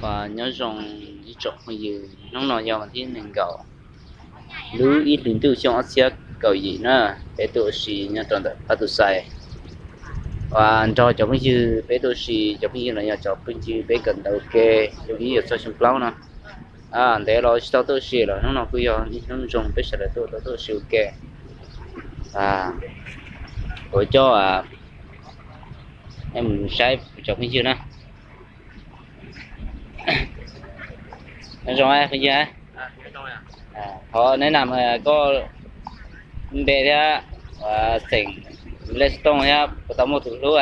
Uas nyob zoo ib tsoom phooj ywg, hnub no yog vas thib nees nkaum lub ib hlis ntuj xyoo ob txhiab kaum yim na, peb tuaj ua si nyob rau ntawm qab tus xais. Uas nrog cov phooj ywg peb tuaj ua si, cov phooj ywg no yog cov phooj ywg peb kawm ntawv ua ke xyoo ib yuav txog xyoo plaub no. Ntev los tsis tau tuaj ua si los hnub no kuj yog ib hnub zoo peb sawv daws tuaj tau tuaj ua si ua ke. Kuv coj mus saib cov phooj ywg na. Nyob zoo phooj ywg, thov neb nam koj npe thiab xeem, lej xov tooj thiab puas tau muaj tus hlub.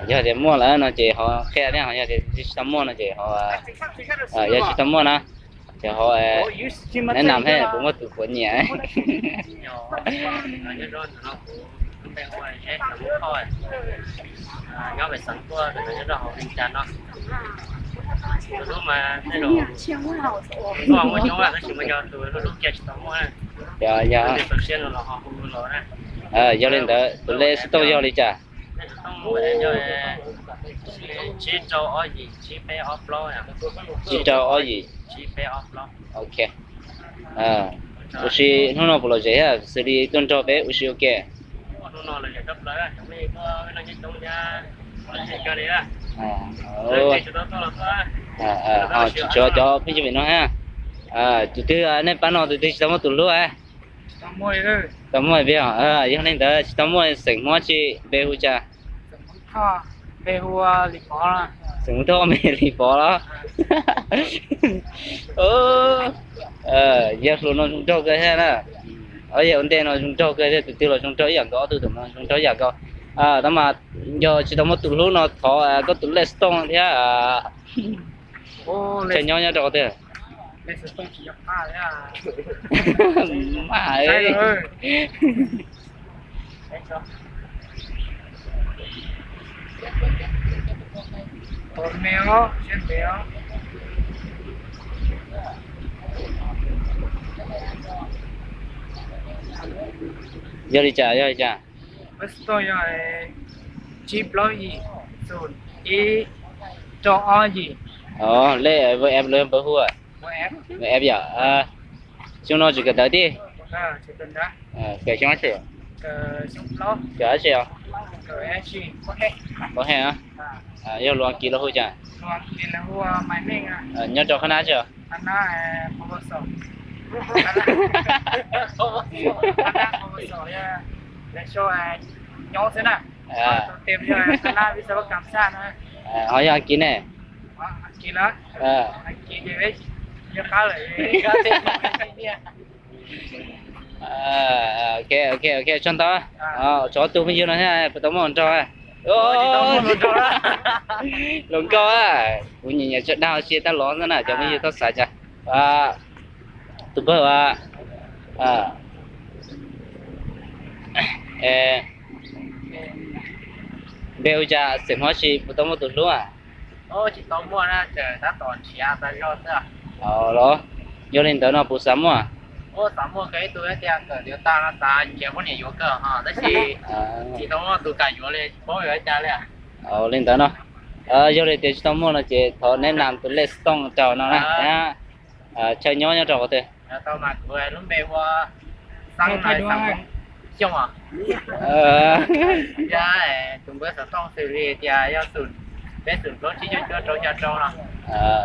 Yog tias muaj lawm no ces ho qhia thiab, ho yog tias tsis tau muaj no ces ho, yog tsis tau muaj na ces ho neb nam thiab puas muaj tus quav nyiam. Yog li ntawd tus lej xov tooj yog li cas? Tsib rau ob yim. Ok. Ua si hnub no puas lom zem thiab xws li tuaj nrog peb ua si ua ke? Tsis tshuav cov phooj ywg pem no thiab. Tus twg nej pab no tus twg tsis tau muaj tus hlub? Tau muaj peb os. Yog li ntawd tsis tau muaj xeem Hmoob tsi, npe hu cas? Xeem Hmoob Thoj, npe Lis Pov los? Yog hluas no zoo nraug kawg thiab na. Yog ua ntej no zoo nraug kawg thiab, tus twg los zoo nraug ib yam nkaus, ob tug tus no zoo nraug ib yam nkaus. Tab mas yog tsis tau muaj tus hlub no thov koj tus lej xov tooj thiab. Chaw nyob nyob rau qhov twg? Mas yog li cas, yog li cas? Lej xov tooj yog tsib plaub yim, xoom ib, rau ob yim. Lej WhatsApp lawv npawb hu? WhatsApp yom. Xyoo no tseem kawm ntawv tij? Kawm xyoo dab tsi? Kawm dab tsi os? Pov hej. Yog lus Askiv los hu cas? Nyob rau qhab nab tsi? Ho yog Askiv ne? Ok, ok, ok, tsaug ntau. Tsov tus phooj ywg no thiab puas tau muaj hluas nraug? Hluas nkauj, kuv nyiam nyiam tso dag ua si tag los xwb na, cov phooj ywg txhob xav cas. Tus npawg, npe hu cas, xeem Hmoob tsi, puas tau muaj tus hlub? Los, yog li ntawd no puas xav muaj? Li ntawd no, yog li tias tsis tau muaj no ces thov neb nam tus lej xov tooj rau no na. Chaw nyob nyob rau qhov twg?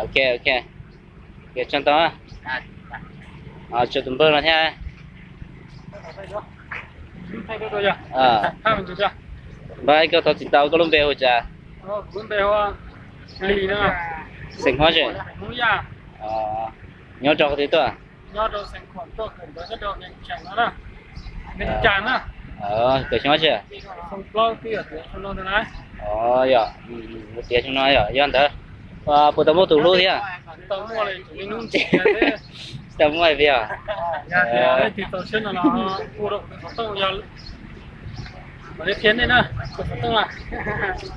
Ok, ok, tsaug ntau. Tshuav tus npawg no thiab. Npawg, koj thov txim tau, koj lub npe hu cas? Xeem Hmoob tsi? Nyob rau qhov twg tuaj? Kawm xyoo dab tsi? Yog, tiav xyoo no yog, yog ntawd. Puas tau muaj tus hlub thiab? Tsis tau muaj li os.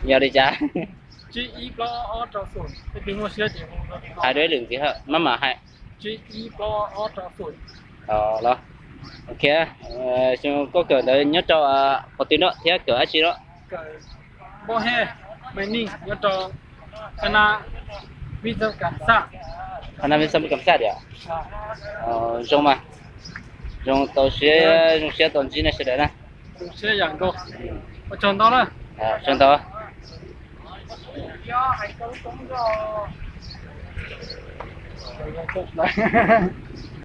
Yog li cas? Hais dua ib lwm ntxiv maj mam hais. Los, ok, koj kawm ntawd nyob rau qhov twg no thiab kawm dab tsi no? Nyob rau qhab nab Qhov no peb txoj me kam xaj tias zoo mas, zoo tau siab, zoo siab tau ntsib nej sawv daws na. Zoo ntau.